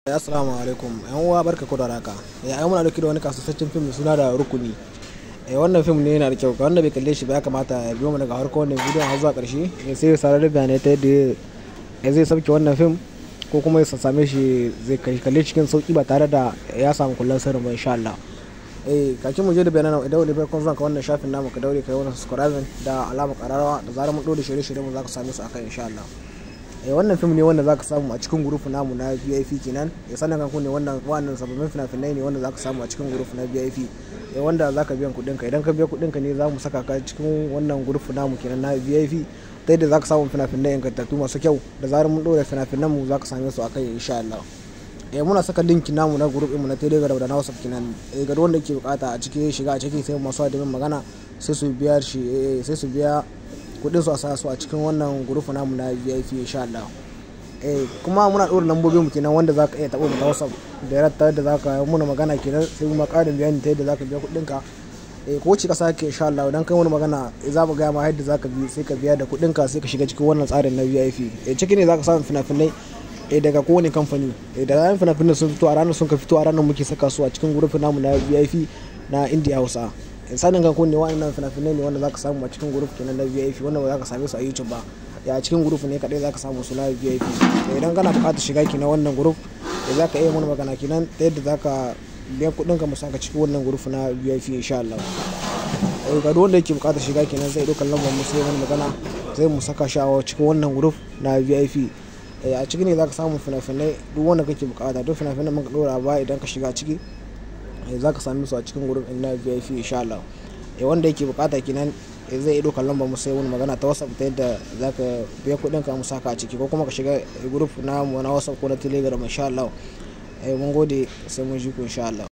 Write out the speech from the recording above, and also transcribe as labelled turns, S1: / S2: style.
S1: Assalamu alaikum. Yan uwa, barka ku da haka. Ya ai muna dauke da wani kasaitaccen fim mai suna da Rukuni. Wannan fim ne yana da kyau. Ga wanda bai kalle shi ba, ya kamata ya biyo mu daga farko wannan bidiyon har zuwa karshe, sai ya saurari bayanai ta yadda zai sauke wannan fim ko kuma ya same shi, zai kalle cikin sauki ba tare da ya samu kullun sirrin ba, insha Allah. Kakin mu je da bayanan, idan wani farkon zuwa ka wannan shafin namu, ka daure ka yi wannan subscribing da alamar kararrawa. Da zarar mun dore shirye-shirye mu, zaka same su akan, insha Allah. Wannan fim ne wanda zaka samu a cikin group namu na VIP kenan. Sanin kanku ne, wannan sababbin fina-finai ne wanda zaka samu a cikin group na VIP, wanda zaka biyan kuɗin ka. Idan ka biya kuɗin ka ne za mu saka ka cikin wannan group namu kenan na VIP, ta yadda zaka samu fina-finai ingantattu masu kyau. Da zarar mun ɗora fina-finan mu, zaka same su akai, insha Allah. Muna saka link namu na group mu na Telegram da na WhatsApp kenan. Ga duk wanda yake bukata a ciki, shiga a ciki, sai masu admin magana, sai su biya shi, sai su biya kudin su a sa su a cikin wannan group namu na VIP, insha Allah. Kuma muna ɗora lambobin mu kenan wanda zaka iya taɓo mu ta WhatsApp da ta yadda zaka yi muna magana kenan, sai mu ƙarin bayani ta yadda zaka biya kuɗin ka. Ko wace ƙasa kake, insha Allah, idan kai wani magana, za mu gaya ma yadda zaka bi, sai ka biya da kuɗin ka, sai ka shiga cikin wannan tsarin na VIP. Ciki ne zaka samu fina-finai daga kowane kamfani. Da ranar fina-finai sun fito, a ranar sun ka fito, a ranar muke saka su a cikin group namu na VIP na India Hausa. Sanin kan ne, wa'annan fina-finai ne wanda zaka samu a cikin group kenan na VIP, wanda ba zaka same su a YouTube ba. Ya cikin group ne kadai zaka samu su na VIP. Idan kana buƙatar shiga kenan wannan group, zaka iya mana magana kenan ta yadda zaka biya kuɗin ka, mu saka cikin wannan group na VIP, insha Allah. Ga duk wanda yake buƙatar shiga kenan, zai ɗaukar lambar mu, sai mana magana, sai mu saka shi a cikin wannan group na VIP. A ciki ne zaka samu fina-finai duk wanda kake buƙata. Duk fina-finan muka ɗora ba, idan ka shiga ciki, za ka same su a cikin group ɗin na VIP, insha Allah. Wanda yake bukata kenan, zai iya ɗaukar lambar mu, sai wani magana ta WhatsApp ta yadda za ka biya kuɗin ka, mu saka a ciki, ko kuma ka shiga group na mu na WhatsApp ko na Telegram, insha Allah. Mun gode, sai mun ji ku, insha Allah.